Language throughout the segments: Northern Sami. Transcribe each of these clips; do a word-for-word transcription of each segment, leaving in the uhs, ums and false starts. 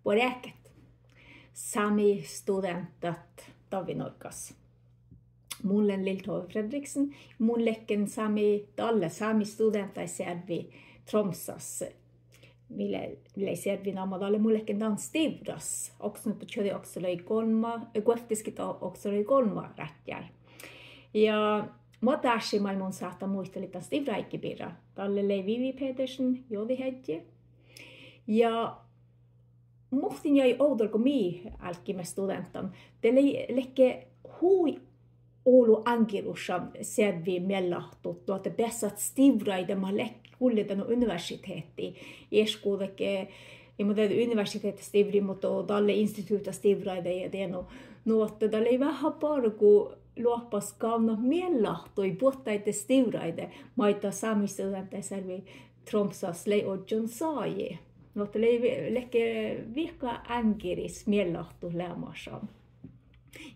Buorre áhččat, sámi studeanttat Davvi-Norggas. Mun lean Lil Tove Fredriksen, mun ledjen sámi, dalle sámi studeanttaid searvvi Tromssas. Mii lei, lei searvvi namma dalle, mun ledjen dan stivrras. Oksan, čuođi oksalii golbma, eh, guovttisge oksalii golbma rádjái. Ja mo dášii maid mun sáhtán muitalit dan stivraáiggi birra. Dalle lei Vivi Pedersen, juođiheaddji. Ja muhtin jagi ovdal go mii álggiimet studeanttan, de lei, ledje hui olu áŋgiruššan searvvi miellahttut, nu ahte beassat stivraide mat leat gullet dan universitehtii. Iešguđet, eh, ja mo de universitehta stivrii, muhto dalle instituhta stivraide ja de nu, nu ahte dat lei veahá bargu loahpas gávdnat miellahttui buot daidda stivraide maid sámi studeanttaid searvvi Tromssas lei ožžon sajis. Nu ahte lei, ledje viehka áŋgiris miellahttut leamašan.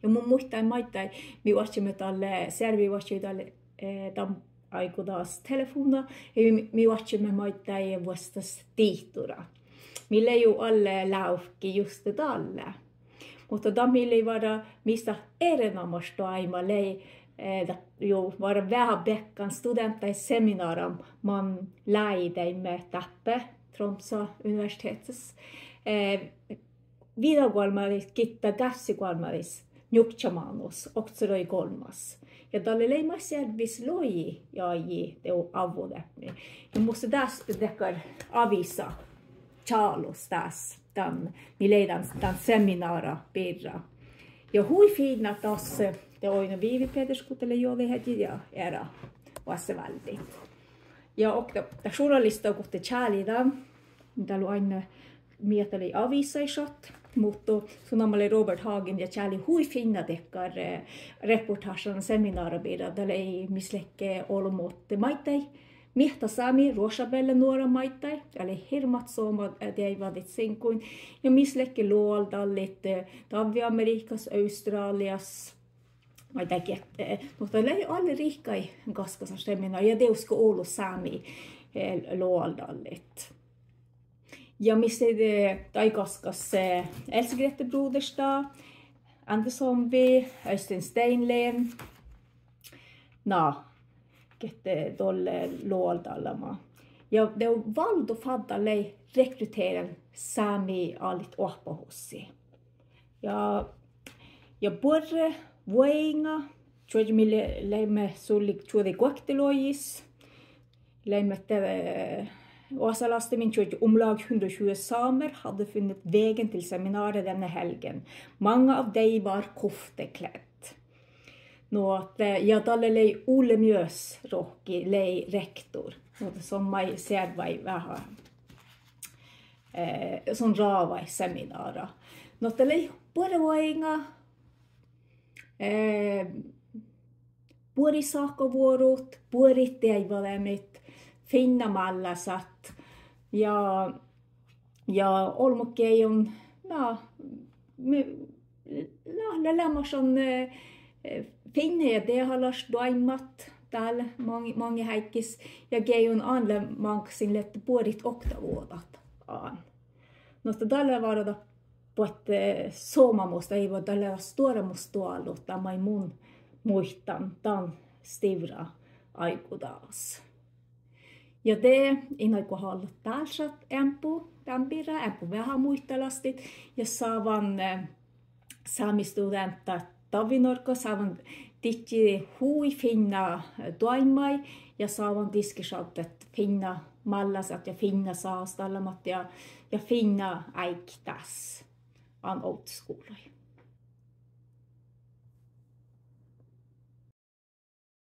Ja mun muittán maiddái, mii oaččuimet dalle, searvvi oaččui dalle, eh, dan áigu das telefovdna, ja mii, mii oaččuimet maiddái vuosttaš dihtora. Mii lei juo alle lávki juste dalle. Muhto dat mii lei várra mis dat erenoamáš doaibma lei, eh, dat juo várra veahá beakkan studeanttaid seminára man láideimme dáppe Tromssa universitehtas. Eh, viđagoalmmádis gitta gávssigualmmádis njukčamánus, oksalii golbmas. Ja dalle lei maid searvvis logi jagi dego ávvudeapmi. Ja mus lea dás dakkár aviisa čálus dás, dan, mii lei dan, dan seminára birra. Ja hui fiinna das, de oidno Vivi Pedersen, guhte lei juođiheaddji, ja eará oasseválddit. Ja okta, dat journalista guhte čálii dan, dat lea ain, mii dat lei aviissaid šat, muhto su namma lei Robert Hagen ja čálii hui fiinna dakkár, eh, reportáša seminára birra, dat lei mis ledje olbmot maiddái, miehtasámi, ruoššabealde nuora maiddái, dat lei hirbmat somá, eh, deaivvadit singuin, ja mis ledje loaldallit, eh, Davvi-Amerihkás, Austrállias, maiddái, eh, muhto lei alle rihkkaid gaskkasaš seminára ja dieđusge olu sámi, eh, loaldallit. Ja mis lei, eh, daid gaskkas, eh, Else Grethe Broderstad, Ánte Somvi, Øystein Steinlen, na, gitte dolle loaldallama. Ja dego válddofádda lei rekrutteren sámi alit oahpahussii. Ja, ja buorre vuoiŋŋa, čuožžu mii le-, leimmet sulli čuođi guoktelogis, leimmet, eh, oasalastemin čuožžu: Omlag hundre og tyve samer hadde funnet veien til seminaret denne helgen. Mange av dem var koftekledd. Nu ahte, eh, ja dalle lei Ole Mjøs rohki lei rektor. Nu ahte son maid searvvai veahá, eh, son rávaid seminára. Nu ahte lei buorre vuoiŋŋa, eh, buorit sáhkavuorut, buorit deaivvadeamit, fiinna mállásat. Ja, ja olbmot geaidun, na, mi-, na, lea leamašan, eh, fiinna ja dehálaš doaimmat dál maŋ-, maŋŋel áiggis, ja geaidun ain lea máŋggasin leat buorit oktavuođat ain. Nu ahte dalle várra dat buot, eh, somá mus deaivva, dalle stuorra mus doallut dan maid mun muittán dan stivra áigodagas. Ja de in áiggo hálat dál šat eambbo dan birra, eambbo veahá muitalastit, ja sávan, eh, sámi studeanttat Davvi-Norgga, sávan didjiide hui fiinna, eh, doaimmaid, ja sávan diskešavddat fiinna mállásat ja fiinna ságastallat ja, ja fiinna áiggi dás ain ovddasguvlui.